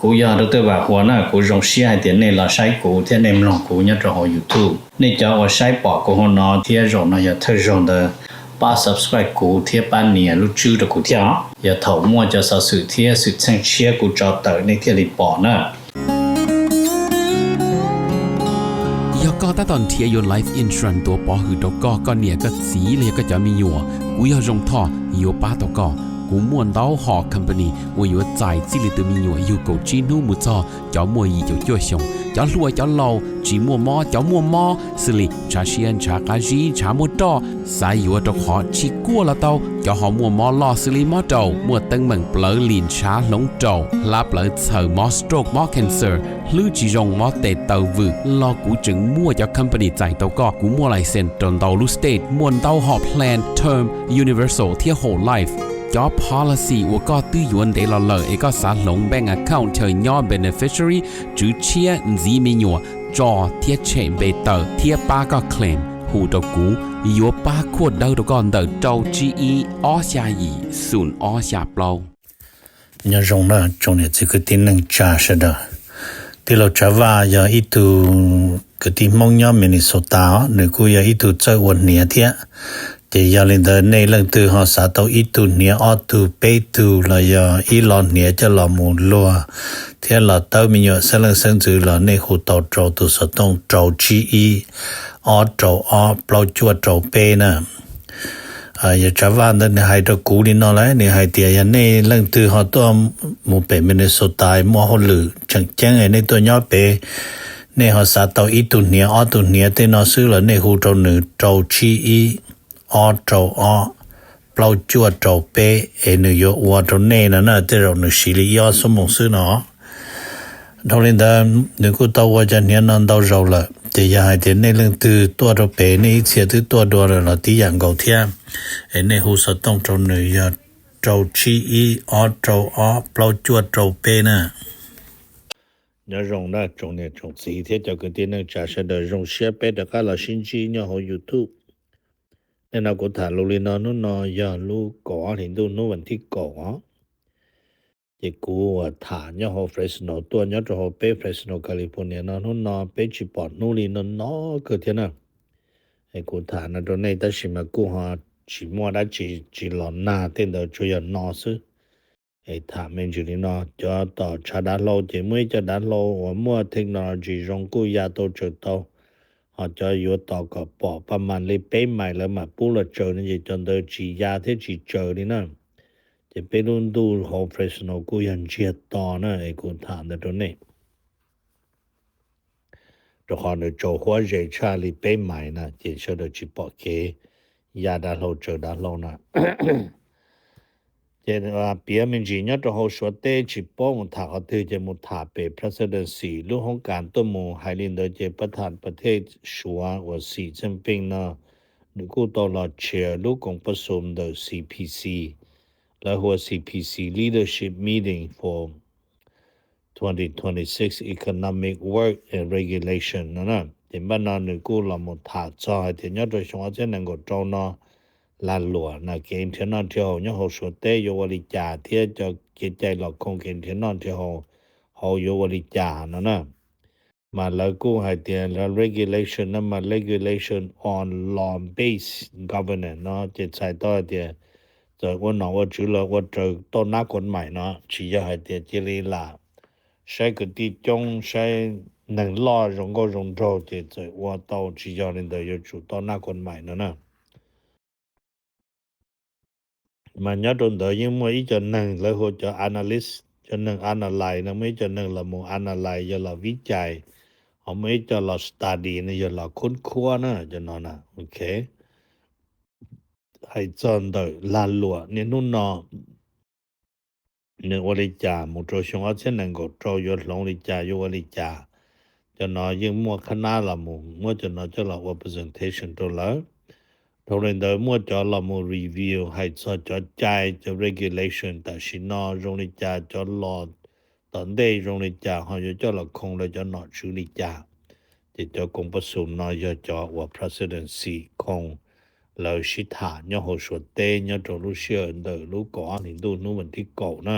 Kuv yog Dr. Vam Huas na, kuv zoo siab hais tias nej los saib kuv thiab nej mloog kuv nyob rau hauv YouTube. Nej cov uas saib pom kuv hauv no thiab zaum no yog thawj zaug ntawd, pab subscribe kuv thiab pab nias lub tswb rau kuv thiab os. Yog thaum muaj cov xov xwm thiab xwm txheej tshiab kuv tso tawm nej thiaj li pom na. Yog koj tab tom nrhiav yuav life insurance tuav pov hwm rau koj, koj niam koj txiv los yog koj cov me nyuam, kuv yog Zoo Thoj yuav pab tau koj. Kuv muaj ntau hom company uas yuav txais txij li tus me nyuam yug kaum tsib hnub mus txog cov muaj yim caum cuaj xyoos, cov hluas cov laus, tsis muaj mob cov muaj mob, xws li ntshav siab ntshav qab zib ntshav muaj roj, xav yuav rau qhov tsis kuaj los tau, cov ho muaj mob loj xws li mob raum, muaj teeb meem plawv lim ntshav hloov raum, hlab plawv txhaws, mob stroke mob cancer, hlwb tsis zoo mob tes taw vwm los kuv tseem muaj cov company txais tau koj. Kuv muaj license rau ntau lub state, muaj ntau hom plan term, universal thiab whole life. Cov policy uas koj twb yuav ntev los lawm es koj xav hloov bank account chaw nyob beneficiary, tswv tshiab, ntxiv me nyuam, tso thiab tshem npe tawm thiab pab koj claim, hu rau kuv, yuav pab khuaj dawb rau koj ntawm rau tsib ib ob xya yim xoom ob xya plaub. Nyob zoo na tsoom niam txiv kwv tij neej tsa sawv daws. Tij laug Tsav Vaj yog ib tug kwv tij Hmoob nyob Minnesota os, nws kuj yog ib tug txawj ua hniav thiab. Ces yog li ntawd nej leej twg ho xav tau ib tug hniav ob tug peb tug los yog ib lo hniav coj los mus luag thiab los tawb me nyuam xeeb leej xeeb ntxwv los nej hu tau rau tus xov tooj rau tsib ib ob rau ob plaub cuaj rau peb na. Yog Tsav Vaj ntawd nws hais rau kuv li no lawm, nws hais tias yog nej leej twg ho tuaj mus pem Minnesota muaj hauj lwm tseem ceeb nej tuaj nyob pem, nej ho xav tau ib tug hniav ob tug hniav tej no xwb los nej hu rau nws rau tsib ib ob rau ob plaub cuaj rau peb es nws yuav ua rau nej no na, tej zaum nws siv li ib ob xuab moos xwb no. Dhau li ntawd nws kuj tau ua cov hniav no ntau zaus lawm, ces yog hais tias nej leej twg tuaj rau pem nej ib txhia twb tuaj dua lawm los tib yam nkaus thiab, es nej hu xov tooj rau nws yog rau tsib ib ob rau ob plaub cuaj rau peb na. Nyob zoo na tsoom niam tsoom txiv thiab cov kwv tij neej tsa sawv daws, zoo siab peb rov qab los sib ntsib nyob hauv YouTube. Nim no kuv tham lus li no, hnub no yog lub kaum ob hlis ntuj hnub vas thib kaum os. Ces kuv uas tham nyob hauv Fresno tuaj nyob rau hauv peb Fresno, California no, hnub no peb tsis pom hnub li no no kawg thiab na. Es kuv tham no rau nej tab sis mas kuj ho tsis muaj dab tsi tsis los nag tej ntawd, tsuas yog no xwb. Es tham me ntsis li no, cov tom tshav dav hlau ces muaj ib co dav hlau uas muaj technology zoo kuj ya tau tsaws tau, ho cov yuav tos kom pom paj mas li peb mais lawv mam pub los tsaws no ces cov ntawd tsis ya thiab tsis tsaws li na. Ces peb lub ntuj hauv Fresno kuj yog ntsiag to na, es kuv tham ntawd rau nej. Rau qhov nws tsaus huab ze tshaj li peb mais na, ces sawv daws tsis pom kev ya dav hlau tsaws dav hlau na. Ces piav me ntsis nyob rau hauv Suav teb, tsis paub mus tham qhov twg ces mus tham pem presidency lub hoob kas tuaj mus hais li ntawd ces pab tham pab thej Suav uas Xi Jinping no, nws kuj tau los chair lub koom pab xum ntawm C P C, lawv hu ua C P C Leadership Meeting for twenty twenty-six Economic Work and Regulation no na. Ces npaj no nws kuj los mus tham txog hais tias nyob rau xyoo ob txhiab nees nkaum rau no lag luam na, kev nrhiav noj nrhiav haus nyob hauv Suav teb yuav ua li cas thiab cov kev cai los khoo kev nrhiav noj nrhiav haus hauv yuav ua li cas no na. Mas lawv kuj hais tias regulation no mas regulation on law-based governance no ces txhais tau hais tias txawm ua nom ua tswv los ua raws tau nab khuam maim no, tsis yog hais tias cia li lam saib kwv tij coob saib neeg loj zoo nkauj zoo nraug ces txawm ua tau, tsis yog li ntawd, yuav tsum tau nab khuam maim no na. Mas nyob rau ntawd yeej muaj ib co neeg lawv hu cov analyst, cov neeg analyze no, muaj ib co neeg los mus analyze yog los vib cais, ho muaj ib co los study no yog los khub khuab na, cov no na, ok. Hais txog ntawm lag luam niaj hnub no nws ua li cas, mus rau xyoo ob txhiab nees nkaum rau yuav hloov li cas, yuav ua li cas, cov no yeej muaj qhab nab los mus muab cov no coj los ua presentation rau lawv. Dhau li ntawd muaj cov los mus review hais txog cov cai, cov regulation tam sim no zoo li cas, cov los tom ntej zoo li cas, ho yuav coj los khoo lawv cov nom tswv li cas. Ces cov koom pab xum no yog cov uas presidency khoo, lawv sib tham nyob hauv Suav teb nyob rau lub sij hawm ntawm lub kaum ob hlis ntuj hnub vas thib kaum na.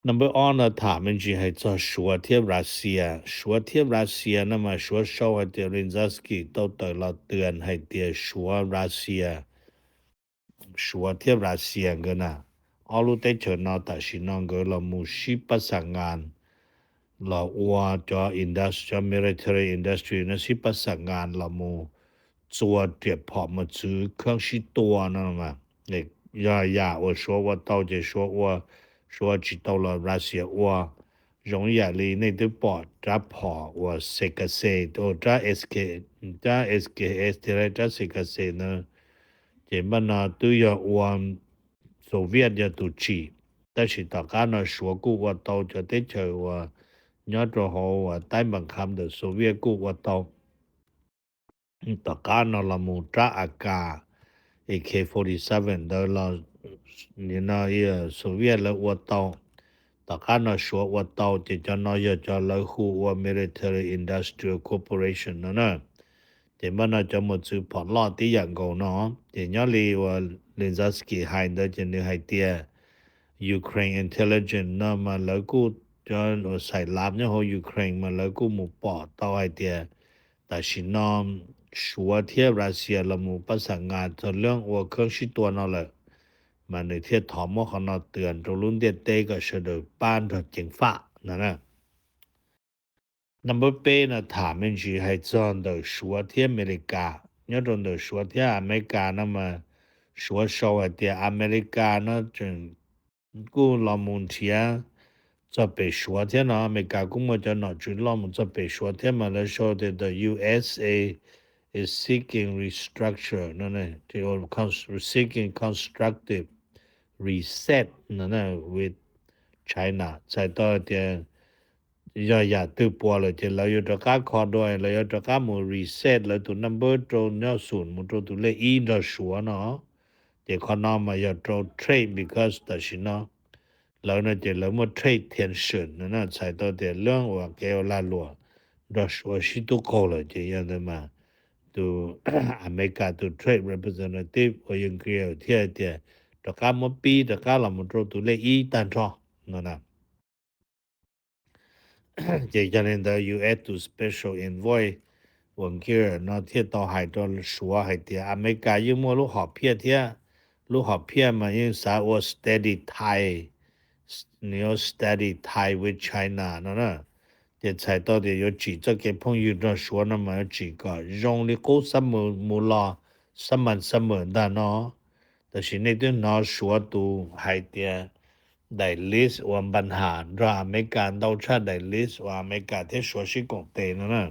Number ob no tham me ntsis hais txog Suav thiab Russia. Suav thiab Russia no mas Suav sau hais tias Zelensky tau tawm los twag hais tias Suav Russia, Suav thiab Russia nkawd na, ob lub teb chaws no tam sim no nkawd los mus sib pab xa ngas los ua cov industry, cov military industry no sib pab xa ngas los mus txua riam phom mus txwv kheeb sib tua no mas, yog yam uas Suav ua tau ces Suav ua, Suav tsis tau los Russia ua. Zoo ib yam li nej twb pom rab phom uas sekase, rab sk, rab S K S thiab rab sekase na, ces npaj no twb yog ua Soviet yog tus tsim, tab sis tom qab no Suav kuj ua tau cov teb chaws uas nyob rau hauv uas taib npas kham ntawm Soviet kuj ua tau. Tom qab no los mus rab A K, A K forty seven ntawd los Soviet lawv ua tau. Tom qab no Suav ua tau, ces cov no yog cov lawv hu ua military industrial corporation no na. Ces npaj no cov mus txwv phom loj tib yam nkaus no, ces nyob li uas Zelensky hais ntawd ces nws hais tias Ukraine intelligence no mas lawv kuj, cov uas xais lav nyob hauv Ukraine mas lawv kuj mus pom tau hais tias tam sim no Suav thiab Russia los mus pab xa ngas txog leej ua kheeb sib tua no lawm, mas nws thiaj thov muab qhov no twag rau lub ntiaj teb kom sawv daws pab nrog ceev faj no na. Number peb no tham me ntsis hais txog ntawm Suav thiab Amelikas. Nyob rau ntawm Suav thiab Amelikas no mas Suav sau hais tias Amelikas no tseem kuj los mus nrhiav txog pem Suav thiab no, Amelikas kuj muaj cov nom tswv loj mus txog pem Suav thiab mas lawv sau tias the U S A is seeking restructure no, seeking constructive reset no with China, txhais tau tias yog yam twg puas lawm ces lawv yuav rov qab kho dua, lawv yuav rov qab mus reset lawv tus number rau nyob xoom mus rau tus lej ib nrog Suav no. Ces qhov no mas yog rau trade because tam sim no lawv no ces lawv muaj trade tension no na, txhais tau tias lub uas kev ua lag luam nrog Suav sib tub qaug lawm ces yog ntawd mas tus Amelikas tus trade representative uas yog Grill thiaj tias rov qab muab pib rov qab los mus rau tus lej ib tag nrho no na. Ces yog li ntawd U S tus special envoy uas Grill no thiaj tau hais rau Suav hais tias Amelikas yeej muaj lub hom phiaj thiab, lub hom phiaj mas yeej xav ua steady tie, nws yuav steady tie with China no na. Ces txhais tau tias yuav tsim txoj kev phooj ywg nrog Suav no mas yuav tsim kom zoo li qub xab mws mus los, xab mas xab mws ntag no. Tab sis nej twb hnov Suav tus hais tias daim list uas npa nham nrog Amelikas ntau tshaj daim list uas Amelikas thiab Suav sib koom tes no na.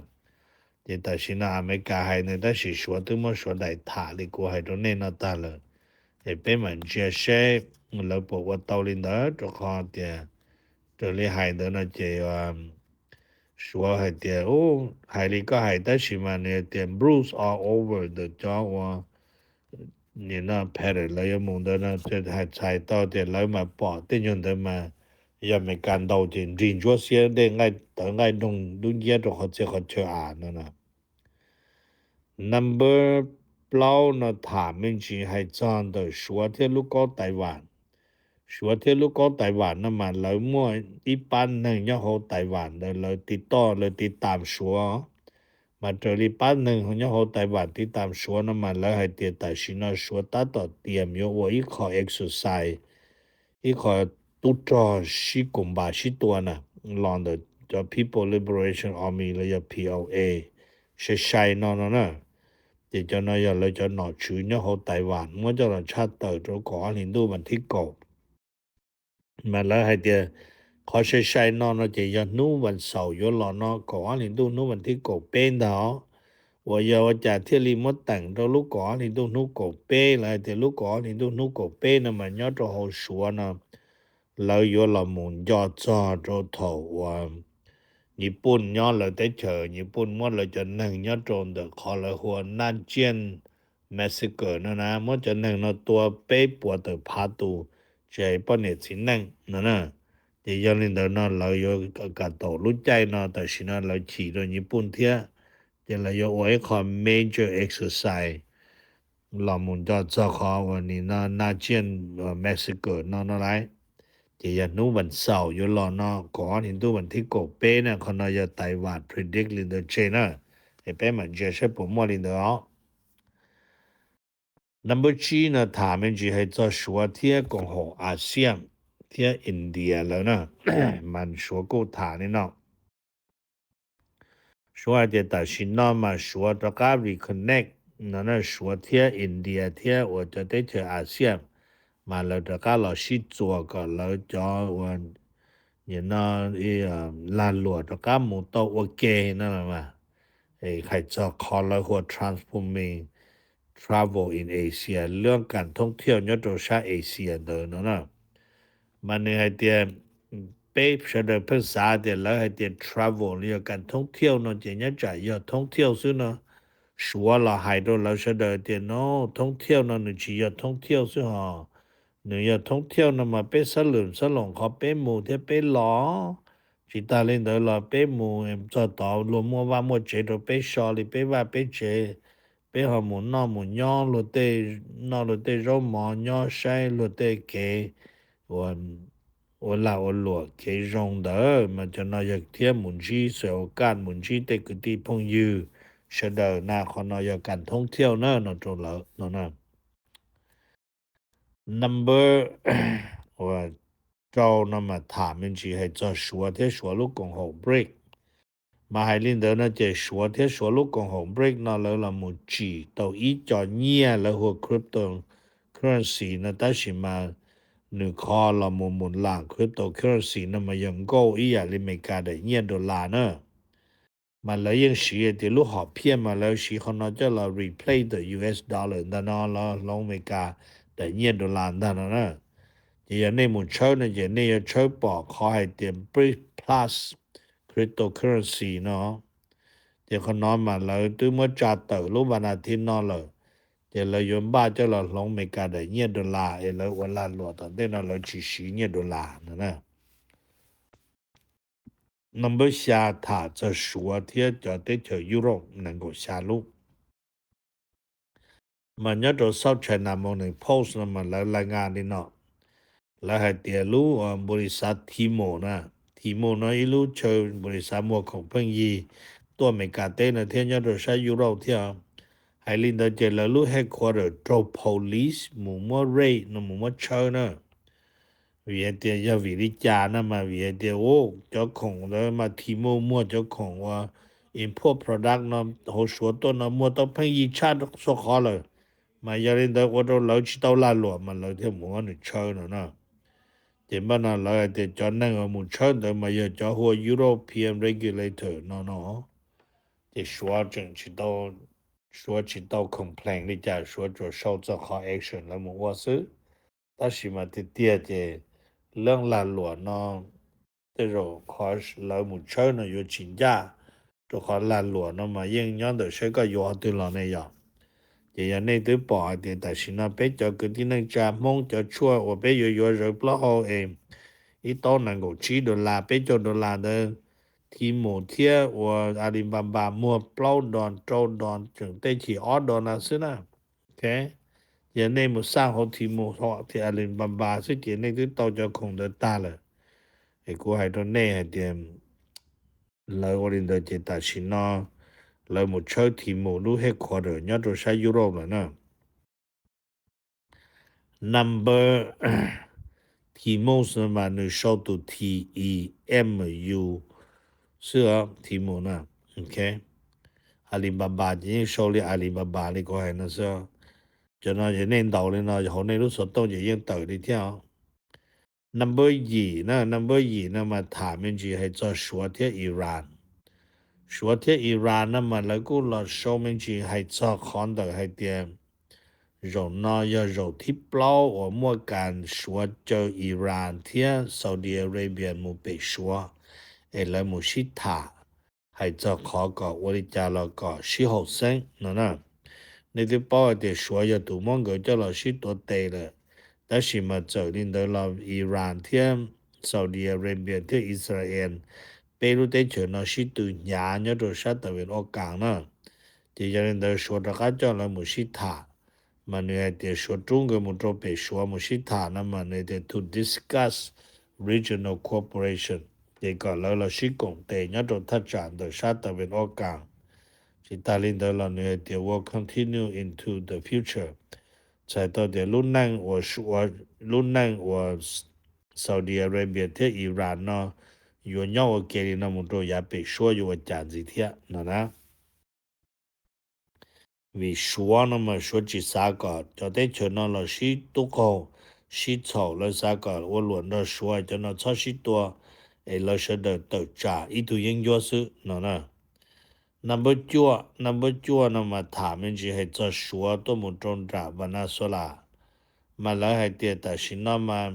Ces tam sim no Amelikas hais nws tab sis Suav twb muab Suav daim tham li kuv hais rau nej no tag lawm. Es peb mam ntsia seb lawv puas ua tau li ntawd, rau qhov tias raws li hais ntawd no ces Suav hais tias, hais li koj hais tab sis mas nws tias bruise all over ntawm cov uas nim no pattern lawv yuav mus ntawd no, hais txhais tau tias lawv mas pom tej nyuag ntawd mas yog Amelikas ntaus ces nrig ntsuab xiab dej nqaij tawv nqaij nroog dub nciab rau qhov txhia qhov chaw av no na. Number plaub no tham me ntsis hais txog ntawm Suav thiab lub kaub Taiwan. Suav thiab lub kaub Taiwan no mas lawv muaj ib pab neeg nyob hauv Taiwan ntawd lawv tiv toj lawv tiv tam Suav, mas raws li pab neeg nyob hauv Taiwan tiv tam Suav no mas lawv hais tias tam sim no Suav tab tom tiam yuav ua ib qho exercise, ib qho tub rog sib koom npas sib tua na, los ntawm cov People Liberation Army los yog P L A sai sai no no na. Ces cov no yog lawv cov nom tswv nyob hauv Taiwan muab coj los tshaj tawm rau kaum ob hlis ntuj vas thib kaum. Mas lawv hais tias qhov sai sai no no ces yog hnub vas xaum yuav los no kaum ob hlis ntuj hnub vas thib kaum peb ntag os. Uas yog ua cas thiaj li muab teem rau lub kaum ob hlis ntuj hnub kaum peb, lawv hais tias lub kaum ob hlis ntuj hnub kaum peb no mas nyob rau hauv Suav no lawv yuav los mus nco txog rau thaum uas Nyij Pooj nyob lawv teb chaws, Nyij Pooj muab lawv cov neeg nyob rau ntawm qhov lawv hu ua Nanjing Massacre no na, muab cov neeg no tua peb puas tawm phav tus, tsis hais poj niam txiv neej no na. Ces yog li ntawd no lawv yuav kam taum lub caij no tam sim no lawv chim rau Nyij Pooj thiab, ces lawv yuav ua ib qho major exercise los mus nco txog qhov uas nim no Nanjing Massacre no no lauj. Ces yog hnub vas xaum yuav los no kaum ob hlis ntuj vas thib kaum peb na, qhov no yog Taiwan predict li ntawd tseg na. Es peb mam ntsia saib puas muaj li ntawd os. Number tsib no tham me ntsis hais txog Suav thiab koom haum ASEAN thiab India lawm na. Mas Suav kuj tham li no. Suav hais tias tam sim no mas Suav rov qab reconnect no na, Suav thiab India thiab uas cov teb chaws ASEAN mas lawv rov qab los sib txuas kom lawv cov uas nim no lag luam rov qab mus tau ua ke no mas. Hais txog qhov lawv hu ua transforming travel in Asia, lub kam thoob thiauj nyob rau sab Asia ntawd no na. Mas nws hais tias peb sawv daws pheej xav tias lawv hais tias travel los yog kam thoob thiauj no ces nyob tsam yog thoob thiauj xwb no. Suav los hais rau lawv sawv daws tias no, thoob thiauj no nws tsis yog thoob thiauj xwb hos, nws yog thoob thiauj no mas peb xab lwm xab loos qhov peb mus thiab peb los. Tsis tas li ntawd los peb mus txog tod luag muaj vaj muaj tsev rau peb so li peb vaj peb tsev, peb ho mus noj mus nyob luag tej, noj luag tej zaub mov, nyob saib luag tej kev ua lag ua luam kev zoo ntawd mas cov no yog thiab mus ntsib xwm ua kaj mus ntsib tej kwv tij phooj ywg sawv daws na, qhov no yog kam thoob thiauj na no rau lawv no na. Number uas rau no mas tham me ntsis hais txog Suav thiab Suav lub koom haum BRICS. Mas hais li ntawd no ces Suav thiab Suav lub koom haum BRICS no lawv los mus tsim tau ib co nyiaj lawv hu ua cryptocurrency no, tab sis mas nws qhov los mus mus lam cryptocurrency no mas yog nkauj ib yam li Amelikas daim nyiaj dollar na. Mas lawv yeej siv tias lub hom phiaj mas lawv siv qhov no coj los replace the U S dollar ntag no, los hloov Amelikas daim nyiaj dollar ntag no na. Ces yog nej mus tshawb no ces nej yuav tshawb pom qhov hais tias BRICS Plus cryptocurrency no. Ces qhov no mas lawv twb muab tsa tawm lub vas as thiv no lawm, ces lawv yuav npaj coj los hloov Amelikas daim nyiaj dollar es lawv ua lag luam tom ntej no lawv tsis siv nyiaj dollar no na. Number xya tham txog Suav thiab cov teb chaws Europe nees nkaum xya lub. Mas nyob rau South China Morning Post no mas lawv lais ngas li no, lawv hais tias lub npau li xav Temu na, Temu no ib lub chaw npau li xav muag khoom pheej yig tuaj Amelikas teb no thiab nyob rau sab Europe thiab. Hais li ntawd ces lawv lub headquarter rau police mus muab raid no mus muab tshawb na. Vim hais tias yog vim li cas no mas vim hais tias cov khoom ntawd mas Temu muag cov khoom uas import product no hauv Suav tuaj no muag tau pheej yig tshaj txhua qhov lawm. Mas yog li ntawd ua rau lawv tsis tau lag luam mas lawv thiaj mus muab nws tshawb no na. Ces npaj no lawv hais tias cov neeg uas mus tshawb ntawd mas yog cov hu ua European regulator no no. Ces Suav tseem tsis tau, Suav tsis tau complain li cas, Suav tsuas sau txog qhov action lawv mus ua xwb. Tab sis mas tiag tiag ces lub lag luam no tej zaum qhov lawv mus tshawb no yuav tsis ncaj, rau qhov lag luam no mas yeej nyob ntawm saib koj yuav qhov twg los ne yom. Ces yog nej twb pom hais tias tam sim no peb cov kwv tij neej tsa Hmoob cov tshuaj uas peb yuav yuav zawv plaub hau es ib taub nees nkaum tsib dollar, peb caug dollar ntawd, Temu thiab uas Alibaba muag plaub dos rau dos tseem tej chim ob dos na xwb na. Yog nej mus xaj hauv Temu thiab Alibaba xwb ces nej twb tau cov khoom ntawd tag lawm. Es kuv hais rau nej hais tias lawv ua li ntawd ces tam sim no lawv mus tshawb Temu lub headquarter nyob rau sab Europe lawm na. Number Temu no mas nws sau tus T E M U xwb os, Temu na. Alibaba ces yeej sau li Alibaba li kuv hais no xwb. Cov no ces nej ntaus li no hauv nej lub xov tooj ces yeej tawm li thiab os. Number yim na, number yim no mas tham me ntsis hais txog Suav thiab Iran. Suav thiab Iran no mas lawv kuj los sau me ntsis hais txog qhov ntawm hais tias zaum no yog zaum thib plaub uas muaj kas Suav caw Iran thiab Saudi Arabia mus pem Suav es lawv mus sib tham hais txog qhov kom ua li cas los kom sib haum xeeb no na. Nej twb paub hais tias Suav yog tus muab nkawd coj los sib tuav tes lawm, tab sis mas txawm li ntawd los Iran thiab Saudi Arabia thiab Israel, peb lub teb chaws no sib tw hnyav nyob rau sab tawm vim ua kas na. Ces yog li ntawd Suav rov qab coj lawv mus sib tham, mas nws hais tias Suav rub nkawd mus rau pem Suav mus sib tham no mas nws tias to discuss regional cooperation, ces kom lawv los sib koom tes nyob rau thaj tsam ntawm sab Tawm Vees Ob Kas. Tsis tas li ntawd los nws hais tias will continue into the future, txhais tau tias lub neej uas, lub neej uas Saudi Arabia thiab Iran no yuav nyob ua ke li no mus rau yav pem suab yuav ua cas ntxiv thiab no na. Vim Suav no mas Suav tsis xav kom cov teb chaws no los sib tub qaug sib txhaum, lawv xav kom ua luam nrog Suav cov no txhob sib tua, es lawv sawv daws tawm tsam ib tug yeeb ncuab xwb no na. Naj npawb cuaj, naj npawb cuaj no mas tham me ntsis hais txog Suav tuaj mus rau nram Venezuela, mas lawv hais tias tam sim no mas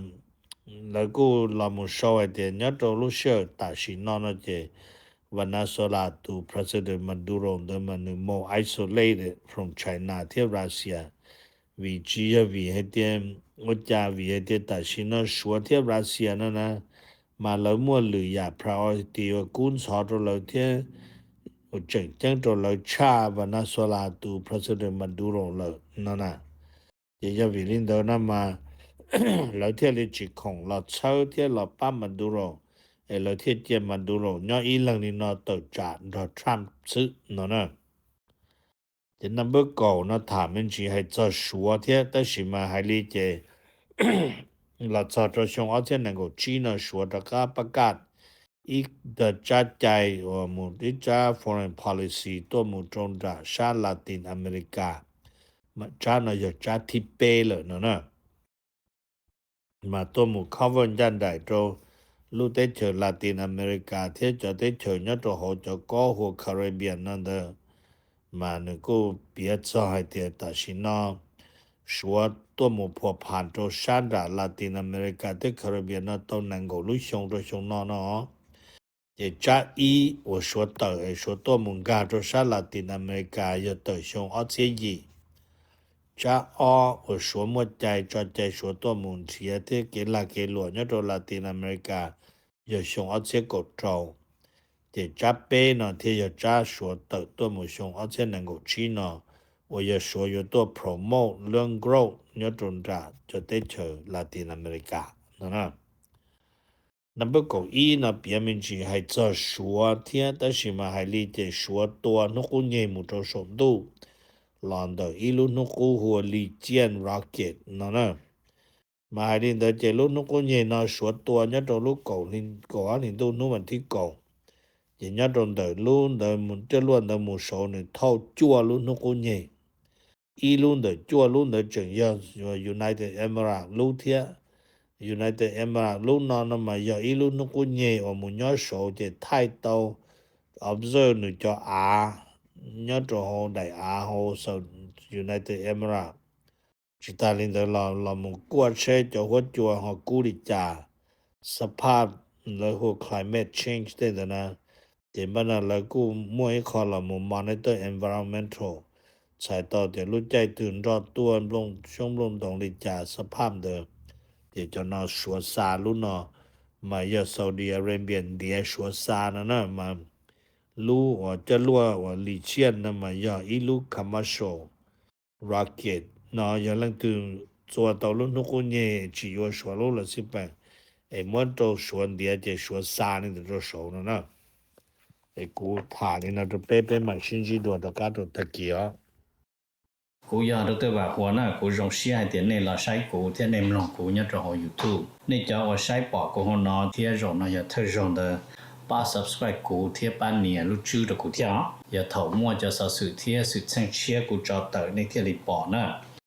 lawv kuj los mus sau hais tias nyob rau lub sij hawm tam sim no no ces Venezuela tus President Maduro ntawd mas nws mus isolated from China thiab Russia, vim tsis yog vim hais tias ua cas, vim hais tias tam sim no Suav thiab Russia no na, mas lawv muaj lwm yam priority uas kub ntxhov rau lawv thiab uas tseem ceeb rau lawv tshaj Venezuela tus President Maduro lawm no na. Ces yog vim li ntawd no mas lawv thiaj li tsis khoom los txhawb thiab los pab Maduro, es lawv thiaj cia Maduro nyob ib leeg li no tawm tsam nrog Trump xwb no na. Ces naj npawb kaum no tham me ntsis hais txog Suav thiab, tab sis mas hais li ces los txog rau xyoo ob txhiab nees nkaum tsib no Suav rov qab pab kaj ib tsab cai uas mus ib tsab foreign policy tuaj mus rau nram sab Latin America, mas tsab no yog tsab thib peb lawm no na. Mas tuaj mus cover ncaj nraim rau lub teb chaws Latin America thiab cov teb chaws nyob rau hauv cov kob hauv Caribbean no ntawd, mas nws kuj piav txog hais tias tam sim no Suav tuaj mus phua phas rau sab nram Latin America thiab Caribbean no tau nees nkaum lub xyoo rau xyoo no no. Ces tsab ib uas Suav tawm es Suav tuaj mus nkag rau sab Latin America yog tawm xyoo ob txhiab yim. Tsab ob uas Suav muaj cai tso cai Suav tuaj mus nrhiav thiab kev lag kev luam nyob rau Latin America yog xyoo ob txhiab kaum rau. Ces tsab peb no thiaj yog tsab Suav tawm tuaj mus xyoo ob txhiab nees nkaum tsib no, uas yog Suav yuav tuaj promote lub growth nyob rau nram cov teb chaws Latin America no. Naj npawb kaum ib no piav me ntsis hais txog Suav thiab, tab sis mas hais li ces Suav tua hnub qub nyeg mus rau saum ntuj los ntawm ib lub hnub qub hu ua Li Ciaj rocket no na. Mas hais li ntawd ces lub hnub qub nyeg no Suav tua nyob rau lub kaum ob hlis ntuj hnub vas thib kaum, ces nyob rau ntawm lub ntawd coj luaj ntawd mus saud nws thauj cuaj lub hnub qub nyeg. Ib lub ntawm cuaj lub ntawd tseem yog United Arab lub thiab. United Arab lub no no mas yog ib lub hnub qub nyeg uas mus nyob saud ces thaij tau observe nws cov av nyob rau hauv daim av hauv United Arab. Tsis tas li ntawd los los mus kuaj tsheb cov huab cua ho kub li cas, xab phaj lawv hu climate change tej ntawd na. Ces npaj no lawv kuj muaj ib qho los mus monitor environmental, txhais tau tias lub caij twg nroj tuaj nplooj xyoob nplooj ntoos li cas xab phaj ntawd. Ces cov no Suav xa lub no mas yog Saudi Arabia ntiav Suav xa no na, mas lub uas coj luaj uas Li Ciaj no mas yog ib lub commercial rocket no, yog leej twg txua tau lub hnub qub nyeg tsis yuav Suav lub los xij peem, es muab rau Suav ntiav ces Suav xa li ntawd rau saud no na. Es kuv tham li no rau peb, peb mam sib ntsib dua rov qab rau tag kis os. Kuv yog Doctor Vam Huas na, kuv zoo siab hais tias nej los saib kuv thiab nej mloog kuv nyob rau hauv YouTube. Nej cov uas saib pom kuv hauv no thiab zaum no yog thawj zaug ntawd, pab subscribe kuv thiab pab nias lub tswb rau kuv thiab os. Yog thaum muaj cov xov xwm thiab xwm txheej tshiab kuv tso tawm nej thiaj li pom na.